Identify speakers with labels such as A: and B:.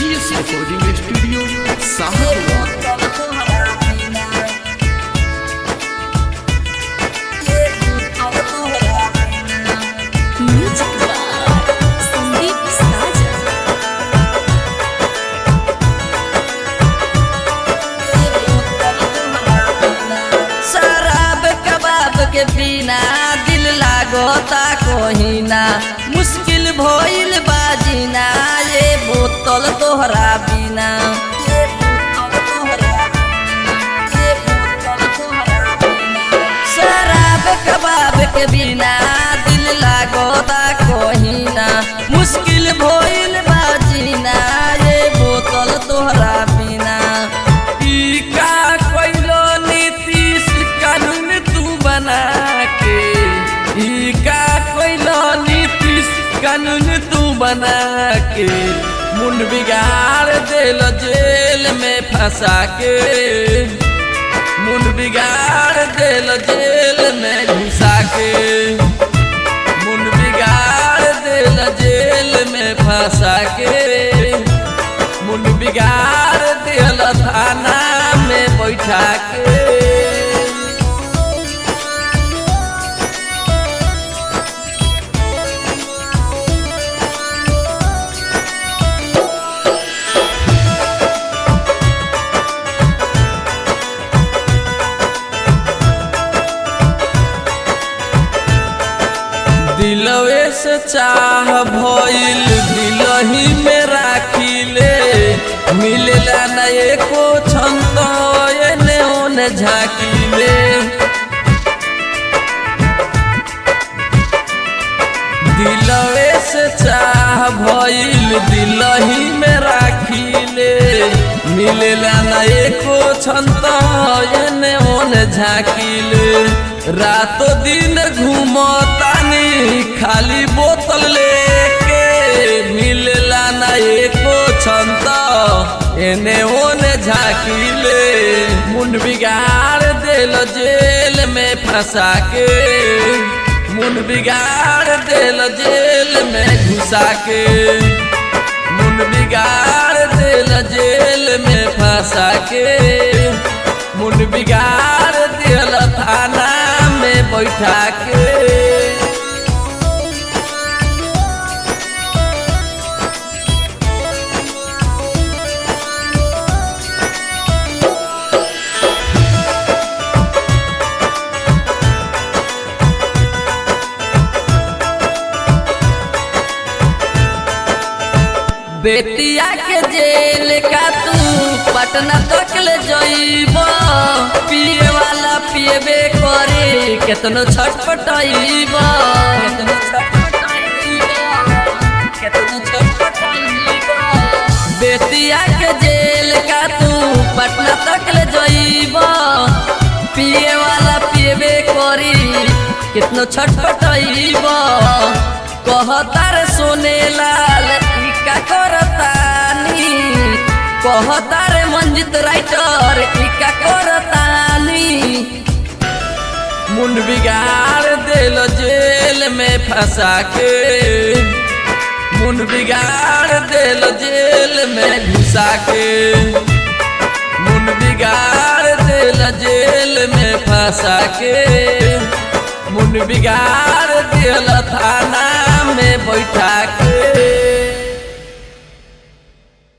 A: GS recording studio साहब।
B: Music by Sandeep साजन।
C: शराब कबाब के बिना दिल लागोता कोहिना, मुश्किल भइल बाजीना ये बोतल तोहरा बिना। शराब कबाब के बिना दिल लागोता कोहिना, मुश्किल भइल बाजीना ये बोतल तोहरा बिना। ई का कइलो नीतीश कानून तू बना के, ई का कइलो नीतीश कानून तू बना के, मुंड बिगाड़ देल जेल में फंसा के, मुंड बिगाड़ देल जेल में घुसा के, मुंड बिगाड़ देल जेल में फंसा के, मुंड बिगाड़ देल थाना में बैठा के। दिलवे से चाह भइल दिलही में राखिले, मिलेला न एको क्षण त एने ओने झाकिले। दिलवे से चाह भइल दिलही में राखिले, मिलेला न एको क्षण त एने ओने झाकिले। रातो दिन घूमतानी खाली बोतल लेके, मिलेला न एको क्षण त एने ओने झाकिले। मुंड बिगाड़ देल जेल में फंसा के, मुंड बिगाड़ देल जेल में घुसा के, मुंड बिगाड़ देल जेल में फंसा के, मुंड बिगाड़ देल थाना में बैठा के। बेटिया के जेल का तू पटना तक ले जइब, पिए वाला पिएबे करे केतनो छटपटइब, केतनो छटपटइब, केतनो छटपटइब। बेटिया के जेल का तू पटना तक ले जइब, पिए वाला पिएबे करी केतनो छटपटइब। कहतार सोने लाल ई का करतानी, कहतार मंजित राइटर ई का करतानी। मुंड बिगाड़ देल जेल में फंसा के, मुंड बिगाड़ देल जेल में घुसा के, मुंड बिगाड़ देल जेल में फंसा के, मुंड बिगाड़ देल थाना में बैठा के।